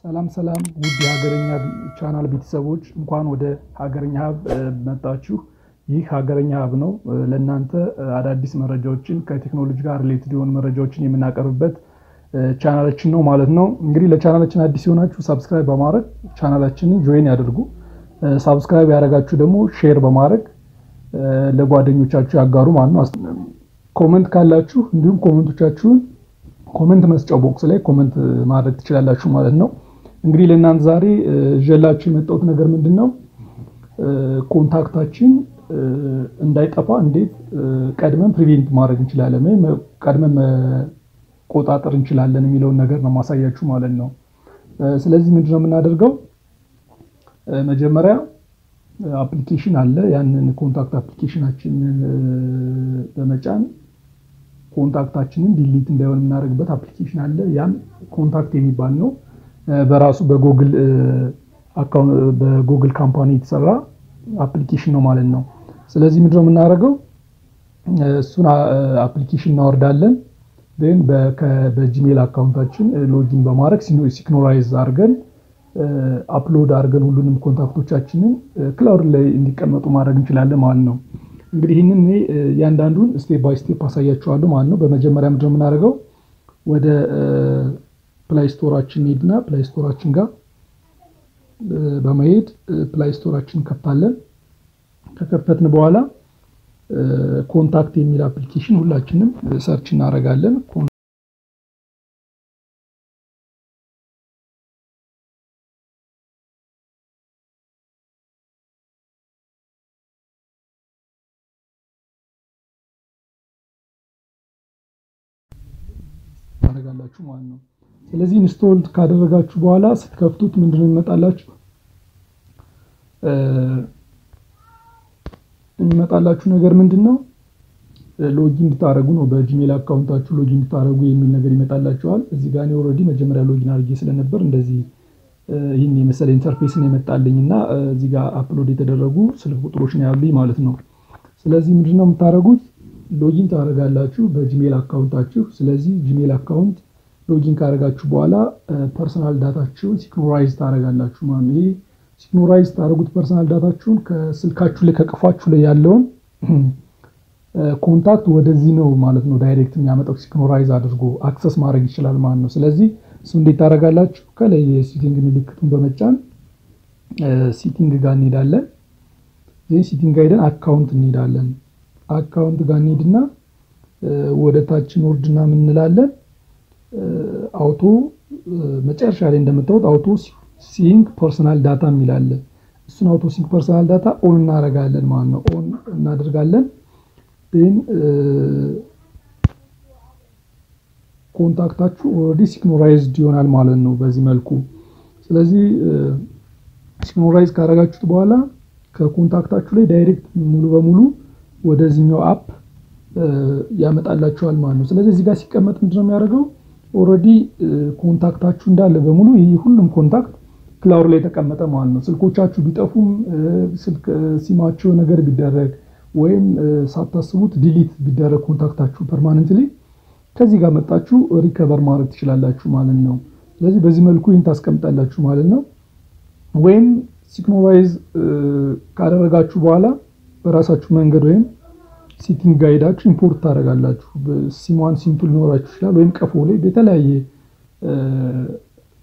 ሰላም ሰላም ውድ የሀገረኛ ቻናል ቤተሰቦች፣ እንኳን ወደ ሀገረኛ ሀብ መጣችሁ። ይህ ሀገረኛ ሀብ ነው። ለእናንተ አዳዲስ መረጃዎችን፣ ከቴክኖሎጂ ጋር related የሆኑ መረጃዎችን የምናቀርብበት ቻናላችን ነው ማለት ነው። እንግዲህ ለቻናላችን አዲስ የሆናችሁ subscribe በማድረግ ቻናላችንን join ያድርጉ። Subscribe ያደረጋችሁ ደግሞ share በማድረግ ለጓደኞቻችሁ ያጋሩ ማለት ነው። Comment ካላችሁ እንዲሁም comment ኦቻችሁን comment መስጫው box ላይ comment ማድረግ ትችላላችሁ ማለት ነው። እንግዲህ ለእናንተ ዛሬ ይዤላችሁ የመጣሁት ነገር ምንድን ነው? Contact ኣችን እንዳይጠፋ እንዴት ቀድመን prevent ማድረግ እንችላለን ወይም ቀድመን መቆጣጠር እንችላለን የሚለውን ነገር ነው ማሳያችሁ ማለት ነው። ስለዚህ ምንድነው የምናደርገው? መጀመሪያ application አለ። ያንን contact application ኣችንን በመጫን contact ኣችንን delete እንዳይሆን የምናደርግበት application አለ። ያም contact የሚባል ነው። በራሱ በ Google company የተሰራ application ነው ማለት ነው። ስለዚህ ምንድነው የምናደርገው? እሱን application እናወርዳለን። Then በ Gmail account ኣችን login በማድረግ synchronize አድርገን፣ upload አድርገን ሁሉንም contact ኦቻችንን cloud ላይ እንዲቀመጡ ማድረግ እንችላለን ማለት ነው። እንግዲህ ይህንን እኔ እያንዳንዱን step by step አሳያችኋለሁ ማለት ነው። በመጀመሪያ ምንድነው የምናደርገው? ወደ Play Store ኣችን እንሄድና Play Store ኣችን ጋር በመሄድ Play Store ኣችን እንከፍታለን። ከከፈትን በኋላ contact የሚል application ሁላችንም search እናደርጋለን። ታደርጋላችሁ ማለት ነው። ስለዚህ install ካደረጋችሁ በኋላ ስትከፍቱት ምንድነው የሚመጣላችሁ ነገር ምንድነው? Login እንድታደርጉ ነው። በ Gmail account ኣችሁ login እንድታደርጉ የሚል ነገር ይመጣላችኋል። እዚህ ጋር እኔ already መጀመሪያ login አድርጌ ስለነበር እንደዚህ ይህን የመሰለ interface ነው የመጣልኝ እና እዚህ ጋር upload የተደረጉ ስልክ ቁጥሮች ነው ያሉኝ ማለት ነው። ስለዚህ ምንድነው የምታደርጉት? Login ታደርጋላችሁ በ Gmail account ኣችሁ። ስለዚህ Gmail account login ካደረጋችሁ በኋላ personal data ችሁን synchronize ታደርጋላችሁ ማለት ነው። ይሄ synchronize ታደርጉት personal data ችሁን ከስልካችሁ ላይ፣ ከቀፏችሁ ላይ ያለውን contact ወደዚህ ነው ማለት ነው direct የሚያመጣው፣ synchronize አድርጎ access ማድረግ ይችላል ማለት ነው። ስለዚህ እሱ እንዴት ታደርጋላችሁ? ከላይ የ setting ምልክቱን በመጫን setting ጋር እንሄዳለን። ይህ setting ጋር ሄደን account እንሄዳለን። Account ጋር እንሄድና ወደ ታች እንወርድና ምን እንላለን? Auto መጨረሻ ላይ እንደምታዩት auto sync personal data የሚል አለ። እሱን auto sync personal data on እናደርጋለን ማለት ነው። On እናደርጋለን። Then contact ኣችሁ already synchronized ይሆናል ማለት ነው በዚህ መልኩ። ስለዚህ synchronize ካደረጋችሁት በኋላ ከ contact ኣችሁ ላይ direct ሙሉ በሙሉ ወደዚህኛው app ያመጣላችኋል ማለት ነው። ስለዚህ እዚህ ጋር ሲቀመጥ ምንድነው የሚያደርገው? Already contact ኣችሁ እንዳለ በሙሉ፣ ይህ ሁሉም contact cloud ላይ የተቀመጠ ማለት ነው። ስልኮቻችሁ ቢጠፉም፣ ስልክ ሲማቸው ነገር ቢደረግ ወይም ሳታስቡት delete ቢደረግ contact ኣችሁ permanently ከዚህ ጋር መጣችሁ recover ማድረግ ትችላላችሁ ማለት ነው። ስለዚህ በዚህ መልኩ ይህን ታስቀምጣላችሁ ማለት ነው። ወይም synchronize ካደረጋችሁ በኋላ በራሳችሁ መንገድ ወይም setting ጋር ሄዳችሁ import ታደርጋላችሁ። SIM one፣ SIM two ሊኖራችሁ ይችላል፣ ወይም ቀፎ ላይ በተለያየ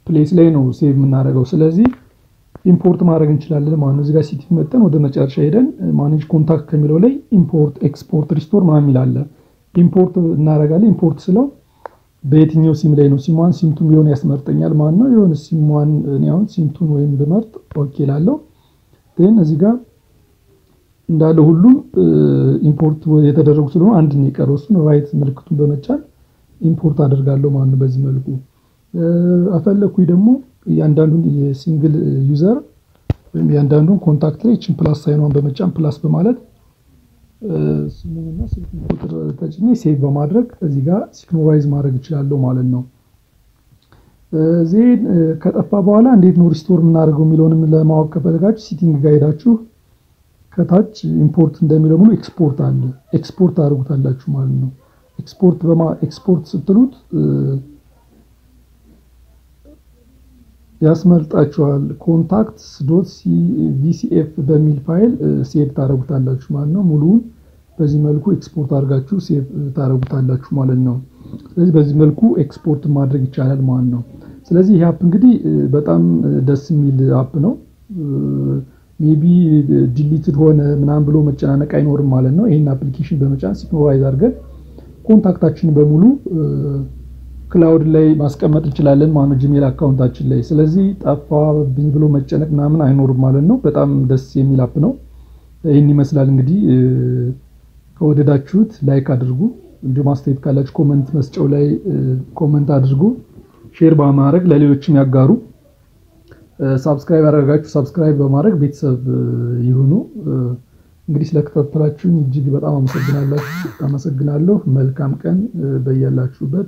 place ላይ ነው save የምናደርገው። ስለዚህ import ማድረግ እንችላለን ማለት ነው። እዚህ ጋር setting መጥተን ወደ መጨረሻ ሄደን manage contact ከሚለው ላይ import፣ export፣ restore ምናምን የሚል አለ። Import እናደርጋለን። Import ስለው በየትኛው ሲም ላይ ነው፣ SIM one፣ SIM two ቢሆን ያስመርጠኛል ማለት ነው። የሆነ SIM one፣ እኔ አሁን SIM two ን ወይም ብመርጥ okay እላለሁ። Then እዚህ ጋር እንዳለ ሁሉም import የተደረጉ ስለሆነ አንድ ነው የቀረው። እሱን right ምልክቱን በመጫን import አደርጋለሁ ማለት ነው። በዚህ መልኩ አፈለኩኝ ደግሞ እያንዳንዱን የ single user ወይም እያንዳንዱን contact ላይ ይችን plus sign ኗን በመጫን plus በማለት ስሙንና ስልክ ቁጥር ተጭኜ save በማድረግ እዚህ ጋር synchronize ማድረግ እችላለሁ ማለት ነው። Then ከጠፋ በኋላ እንዴት ነው restore የምናደርገው የሚለውንም ለማወቅ ከፈለጋችሁ setting ጋር ሄዳችሁ ከታች import እንደሚለው ሙሉ ኤክስፖርት አለ። ኤክስፖርት ታደርጉታላችሁ ማለት ነው። ኤክስፖርት ስትሉት ያስመርጣችኋል። contacts.vcf በሚል ፋይል save ታደርጉታላችሁ ማለት ነው። ሙሉውን በዚህ መልኩ ኤክስፖርት አድርጋችሁ save ታደርጉታላችሁ ማለት ነው። ስለዚህ በዚህ መልኩ ኤክስፖርት ማድረግ ይቻላል ማለት ነው። ስለዚህ ይህ app እንግዲህ በጣም ደስ የሚል app ነው። Maybe deleted ሆነ ምናምን ብሎ መጨናነቅ አይኖርም ማለት ነው። ይህን application በመጫን synchronize አድርገን contact ኣችንን በሙሉ cloud ላይ ማስቀመጥ እንችላለን ማለት ነው፣ Gmail account ኣችን ላይ። ስለዚህ ጠፋብኝ ብሎ መጨነቅ ምናምን አይኖርም ማለት ነው። በጣም ደስ የሚል app ነው። ይህን ይመስላል እንግዲህ። ከወደዳችሁት like አድርጉ። እንዲሁም አስተያየት ካላችሁ comment መስጫው ላይ comment አድርጉ። Share በማድረግ ለሌሎችም ያጋሩ። Subscribe ያላደረጋችሁ subscribe በማድረግ ቤተሰብ ይሁኑ። እንግዲህ ስለተከታተላችሁኝ እጅግ በጣም አመሰግናለሁ። መልካም ቀን በያላችሁበት።